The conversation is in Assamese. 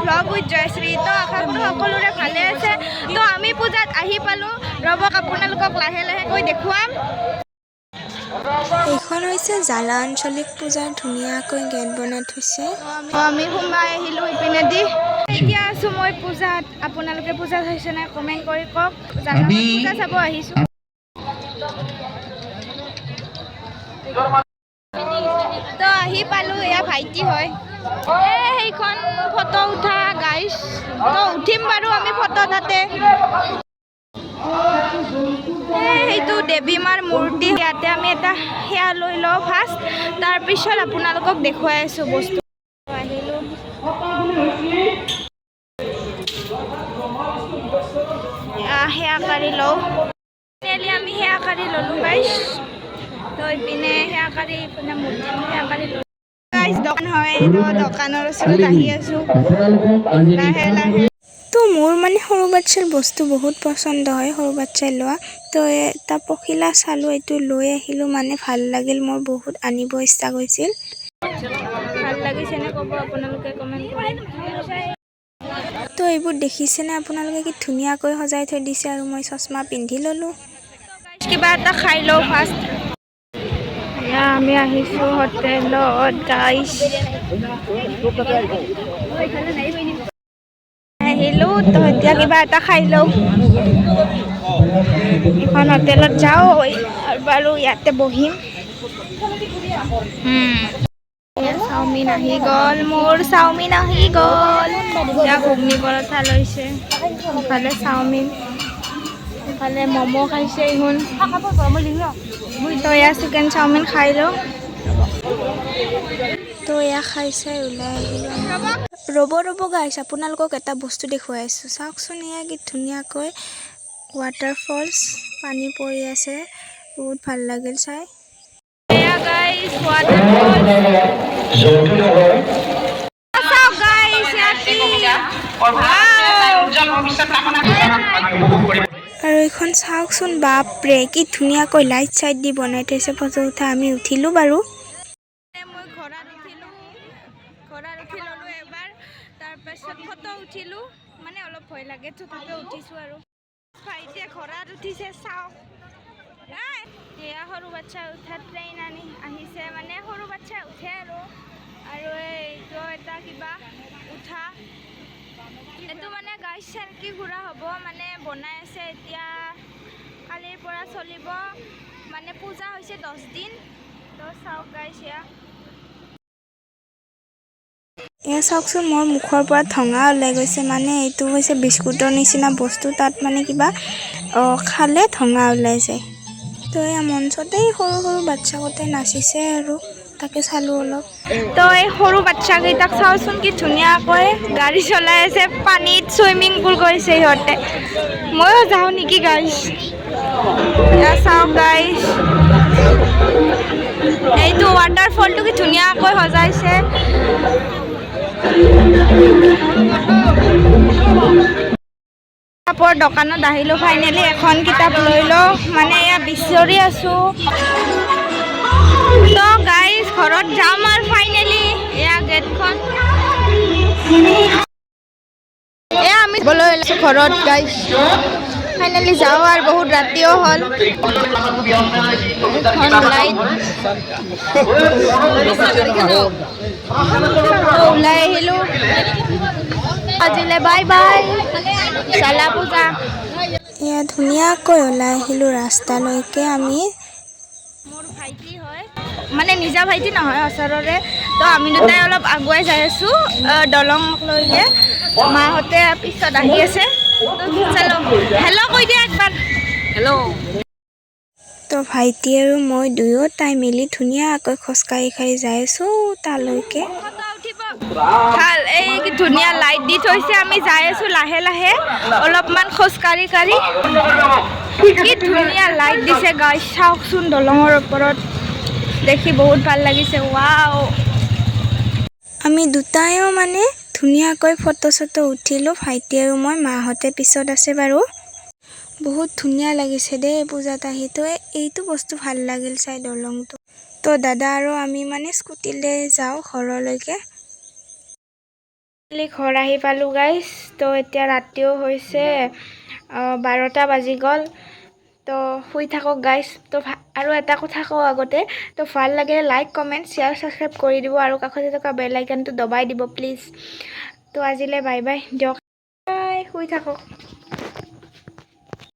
Vlog with Jayashree. তো আশা কৰোঁ সকলোৰে ভালে আছে। তো আমি পূজাত আহি পালোঁ। ৰ'বক, আপোনালোকক লাহে লাহেকৈ দেখুৱাম। এইখন হৈছে জালা আঞ্চলিক পূজাৰ। ধুনীয়াকৈ গেট বনাই থৈছে। আমি সোমাই আহিলোঁ ইপিনেদি। এতিয়া আছোঁ মই পূজাত। আপোনালোকে পূজা চাইছে নাই, কমেণ্ট কৰি কওক। জালা পূজা চাব আহিছোঁ। তো আহি পালোঁ। এয়া ভাইটি হয়। এই সেইখন ফটো উঠা গাইছ। তো উঠিম বাৰু আমি ফটো তাতে। এই সেইটো দেৱী মাৰ মূৰ্তি। ইয়াতে আমি এটা সেৱা লৈ লওঁ ফাৰ্ষ্ট, তাৰপিছত আপোনালোকক দেখুৱাই আছোঁ বস্তু। আহিলোঁ। সেৱা কাঢ়ি লওঁ। ফাইনেলি আমি সেৱা কাঢ়ি ল'লোঁ গাইছ। তো ইপিনে সেৱা কাঢ়ি, ইপিনে মূৰ্তিটো সেৱা কাঢ়ি ল'লোঁ গাইছ। দোকান হয়, তো দোকানৰ ওচৰত আহি আছোঁ লাহে লাহে। তো মোৰ মানে সৰু বাচ্ছাৰ বস্তু বহুত পচন্দ হয়, সৰু বাচ্ছাই লোৱা। তো এটা পখিলা চালোঁ, এইটো লৈ আহিলোঁ। মানে ভাল লাগিল মোৰ, বহুত আনিব ইচ্ছা গৈছিল। ভাল লাগিছেনে ক'ব আপোনালোকে কমেণ্ট কৰি। তো এইবোৰ দেখিছেনে আপোনালোকে, কি ধুনীয়াকৈ সজাই থৈ দিছে! আৰু মই চশমা পিন্ধি ল'লোঁ। কিবা এটা খাই লওঁ ফাৰ্ষ্ট। এয়া আমি আহিছোঁ হোটেলত গাইছ। আহিলোঁ। তো এতিয়া কিবা এটা খাই লওঁ। এখন হোটেলত যাওঁ আৰু বাৰু ইয়াতে বহিম। এয়া চাওমিন আহি গ'ল, মোৰ চাওমিন আহি গ'ল। এতিয়া ঘুগনি পৰঠা লৈছে, ইফালে চাওমিন, ইফালে ম'ম' খাইছে ইহুন। তো এয়া চিকেন চাওমিন খাই লওঁ। তো এয়া খাই চাই ওলাই আহিলোঁ আমি। ৰ'ব ৰ'ব গাইছ, আপোনালোকক এটা বস্তু দেখুৱাই আছোঁ। চাওকচোন, এয়া কি ধুনীয়াকৈ ৱাটাৰফলছ, পানী পৰি আছে। বহুত ভাল লাগিল চাই। এয়া গাইছ ৱাটাৰফল। চাওক গাইছ, এয়া কি! Wow! আৰু এইখন চাওকচোন, বাপৰে, কি ধুনীয়াকৈ লাইট চাইট দি বনাই থৈছে। ফটো উঠা, আমি উঠিলোঁ বাৰু। মই ঘোঁৰাত উঠিলোঁ, ঘোঁৰাত উঠি ল'লোঁ এবাৰ। তাৰপাছত ফটো উঠিলোঁ। মানে অলপ ভয় লাগে, তথাপিও উঠিছোঁ। আৰু ভাইটিয়ে ঘোঁৰাত উঠিছে, চাওক। এই, এয়া সৰু বাচ্ছা উঠা ট্ৰেইন আনি আহিছে। মানে সৰু বাচ্ছা উঠে আৰু। আৰু এইটো এটা কিবা উঠা। এইটো মানে গাইছ চেলকি ঘোঁৰা হ'ব, মানে বনাই আছে এতিয়া। কালিৰ পৰা চলিব। মানে পূজা হৈছে 10 দিন। তো চাওক গাইছ এয়া। এয়া চাওকচোন, মোৰ মুখৰ পৰা ধোঁৱা ওলাই গৈছে। মানে এইটো হৈছে বিস্কুটৰ নিচিনা বস্তু, তাত মানে কিবা খালে ধোঁৱা ওলাই যায়। তো এয়া মঞ্চতেই সৰু সৰু বাচ্ছাহঁতে নাচিছে আৰু তাকে চালোঁ অলপ। তো এই সৰু বাচ্ছাকেইটাক চাওচোন, কি ধুনীয়াকৈ গাড়ী চলাই আছে, পানীত চুইমিং পুল কৰিছে সিহঁতে। ময়ো যাওঁ নেকি গাইছ? এয়া চাওক গাইছ, এইটো ৱাটাৰফলটো কি ধুনীয়াকৈ সজাইছে। কিতাপৰ দোকানত আহিলোঁ ফাইনেলি। এখন কিতাপ লৈ লওঁ, মানে এয়া বিচাৰি আছোঁ। তো গাইজ, ঘৰত যাম আৰু ফাইনেলি। এয়া গেটখন। এয়া আমি যাবলৈ ওলাইছোঁ ঘৰত গাইজ। ফাইনেলি যাওঁ আৰু বহুত ৰাতিও হ'ল। এখন লাইট। তো ওলাই আহিলোঁ আজিলৈ। বাই বাই চালা পূজা। এয়া ধুনীয়াকৈ ওলাই আহিলোঁ ৰাস্তালৈকে আমি। মোৰ ভাইটি হয়, মানে নিজা ভাইটি নহয়, ওচৰৰে। তো আমি দুটাই অলপ আগুৱাই যাই আছোঁ দলংলৈকে। মাহঁতে পিছত আহি আছে। তো চলো, হেল্ল' কৈ দিয়া একবাৰ। হেল্ল'। তো ভাইটি আৰু মই দুয়োটাই মিলি ধুনীয়াকৈ খোজকাঢ়ি কাঢ়ি যাই আছোঁ তালৈকে। ফটো উঠিব ভাল। এই কি ধুনীয়া লাইট দি থৈছে। আমি যাই আছোঁ লাহে লাহে অলপমান খোজকাঢ়ি কাঢ়ি। কি ধুনীয়া লাইট দিছে গাইছ, চাওকচোন। দলঙৰ ওপৰত দেখি বহুত ভাল লাগিছে। ৱাও! আমি দুটাইও মানে ধুনীয়াকৈ ফটো চটো উঠিলোঁ, ভাইটি আৰু মই। মাহঁতে পিছত আছে বাৰু। বহুত ধুনীয়া লাগিছে দেই পূজাত আহি। তো এইটো বস্তু ভাল লাগিল চাই, দলংটো। তো দাদা আৰু আমি মানে স্কুটিলৈ যাওঁ ঘৰলৈকে। ঘৰ আহি পালোঁ গাইজ। তো এতিয়া ৰাতিও হৈছে, 12টা বাজি গ'ল। তো শুই থাকক গাইজ। তো আৰু এটা কথা কওঁ আগতে, তো ভাল লাগিলে লাইক, কমেণ্ট, শ্বেয়াৰ, ছাবস্ক্ৰাইব কৰি দিব আৰু কাষতে থকা বেল আইকনটো দবাই দিব প্লিজ। তো আজিলৈ বাই বাই দিয়ক, বাই, শুই থাকক।